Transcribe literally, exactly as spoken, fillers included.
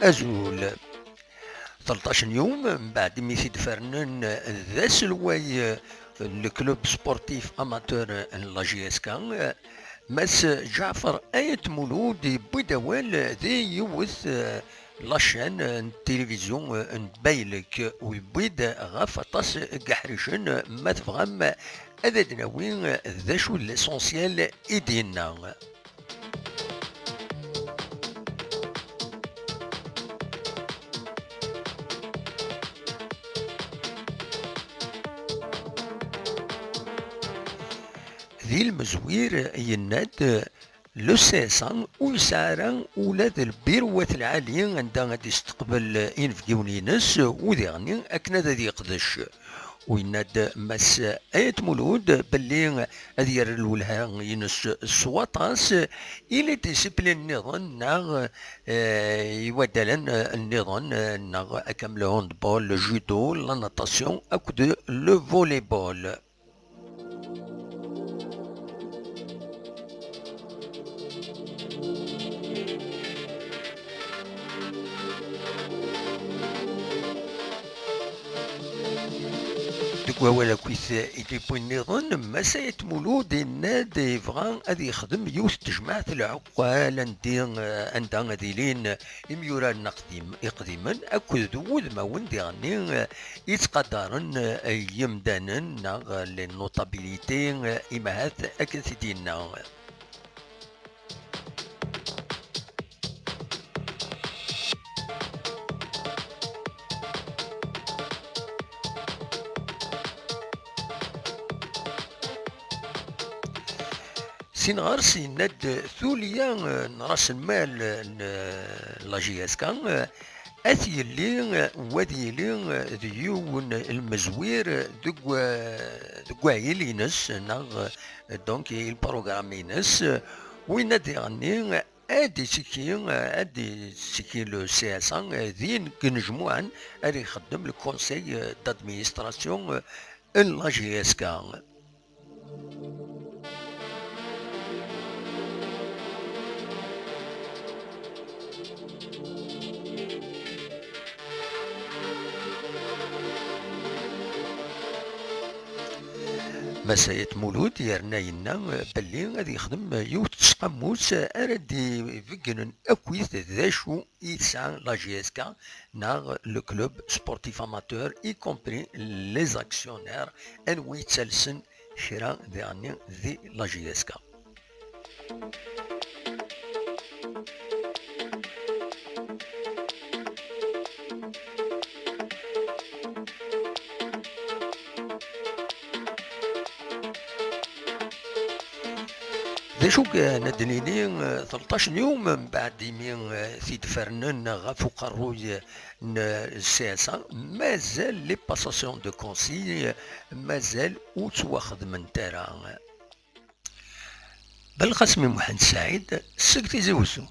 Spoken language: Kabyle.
azul. Tleṭṭac n yum mbeɛd imi t-id-fernen d aselway n le club sportif amateur n la J S K, Mass Ǧaɛfer Ayt Mulud yewwi-d awal di yiwet, eh, la chaîne n tilivizyu, eh, n Baylek, u yewwi-d ɣef aṭas n yeḥricen, ma tebɣam ad d-nawi d acu d l'essentiel i d-yenna. Di lmezwir, yenna-d, le C S A ur yesɛi ara ula d lbirwat lɛali anda ad isteqbel inebgiwen-ines, u diɣen akken ad, ad yeqdec. U yenna-d Mass Ayt Mulud belli ad yerr lwelha-ines s waṭas i les disciplines nniḍen neɣ, eh, i waddalen nniḍen, eh, neɣ akka am le handball, le judo, la natation akked le volleyball. Deg wawal akkit i d-yewwin nniḍen, Mass Ayt Mulud yenna-d yebɣa ad yexdem yiwet n tejmaɛt n lɛuqqal andi, anda ad ilin imyuraren aqdim-, iqdimen akked wudmawen diɣenni yettqadaren yimdanen neɣ les notabilités, imahat akken t-id-yenna. Sin ɣer-s yenna-d tulya, eh, n ras lmal, eh, n, eh, la J S K, eh, ad yili, eh, u ad yili, eh, d yiwen lmezwir, eh, deg wa-, deg wahil-ines, neɣ, eh, donc, i lprogram-ines, eh, winna diɣenni, eh, ad d-ittekki, eh, ad d-ittekki le C S A, eh, din deg inejmuɛen ara ixeddem le conseil, eh, d'administration, eh, n la J S K. Mass Ayt Mulud yerna yenna belli ad yexdem yiwet n tesqamut ara d-ibeggnen akkit d acu i tesɛa la J S K neɣ le club sportif amateur, y compris les actionnaires, anwi yettalsen kra diɣenni di la J S K. D acu kan ad d-nini, eh, tleṭṭac n yum mbeɛd imi, eh, t-id-fernen ɣef uqerruy n C S A, mazal les passations de consignes, mazal ur ttwaxedment ara. Belqasem Muḥend Saɛid seg Tizi Wezzu.